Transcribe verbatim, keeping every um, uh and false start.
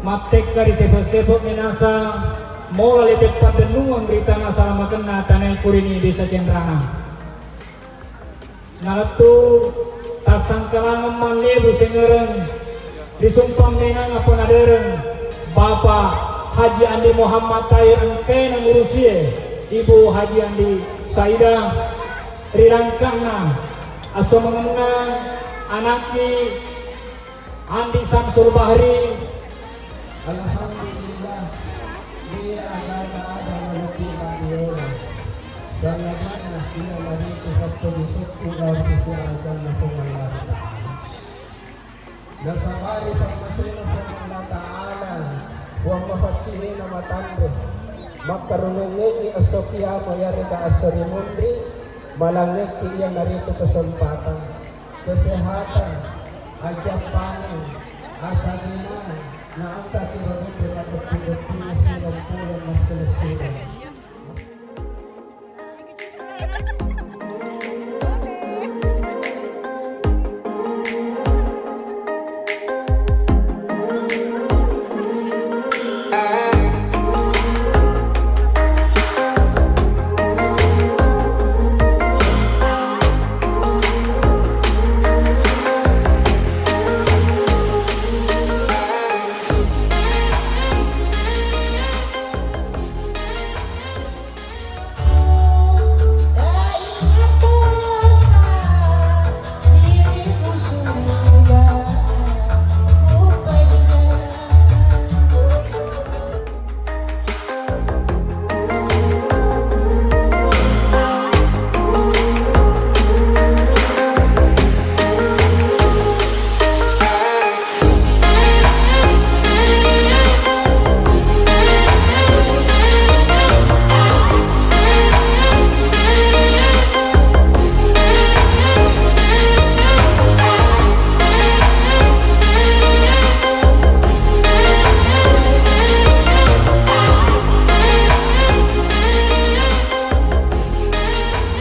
Mattekka ri sepo-sepo minasa, mola leteppa tennuang ri tana salamakenna tanae kurini Desa Cenrana. Nalettu tassangkalangeng mallebu sengereng ri sumpang menang apa nadereng Bapak Haji Andi Muhammad Tahir engkae nangurusie Ibu Haji Andi Saidah ri langkanna asso mangenna anakki Andi Samsul Bahri. Alhamdulillah, dia ada-ada malukku madiola. Sangadinna ia maritu fatto bisukku lao sisi arajanna Puang Allah Ta'ala. Nasabari pammasena Puang Allah Ta'ala, Puang mafaccihena matanre. Makkarungengengi esso kiama yarega esso rimunri, malangekki iyanaritu kesempatan. Kesehatan, ajappaneng, asaginang, na engkaki